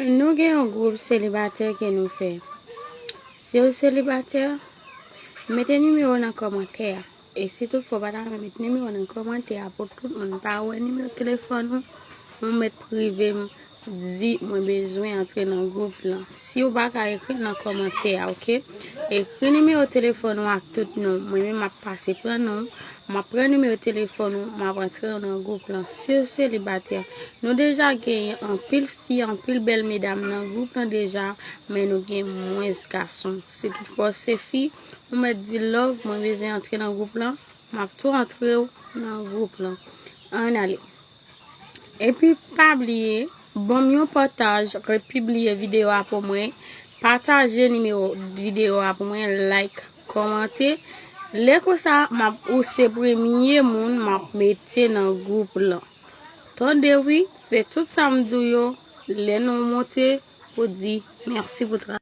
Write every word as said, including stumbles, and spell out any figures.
Nou gen yon gwoup selibatè ke nou fè. Si w selibatè, mete nimewo nan kòmantè a. E si toutfwa w pa ta renmen met nimewo nan kòmantè a pou tout moun pa wè nimewo telefòn ou, ou met prive m, di mwen bezwen antre nan gwoup lan. Si w pa ka, ekri nan kòmantè a, oke? Ekri nimewo telefòn ou ak tout non. Mwen menm m ap pase pran non w, m ap pran nimewo telefòn ou, m ap antre w nan gwoup lan. Si w selibatè, nou deja genyen anpil fi, anpil bèl medam nan gwoup lan deja, men nou gen mwens gason. Si toutfwa w se fi, ou mèt di love, mwen bezwen antre nan gwoup lan, m ap tou antre w nan gwoup lan. Ann ale. Epi pa bliye, ban m yon pataj, repibliye videyo a pou mwen, pataje nimewo videyo a pou mwen, like, kòmante. Lè konsa, m ap, ou se premye moun m ap mete nan gwoup lan. Tande wi, fè tout sa m di w yo, lè nou monte, ou di mèsi pou travay.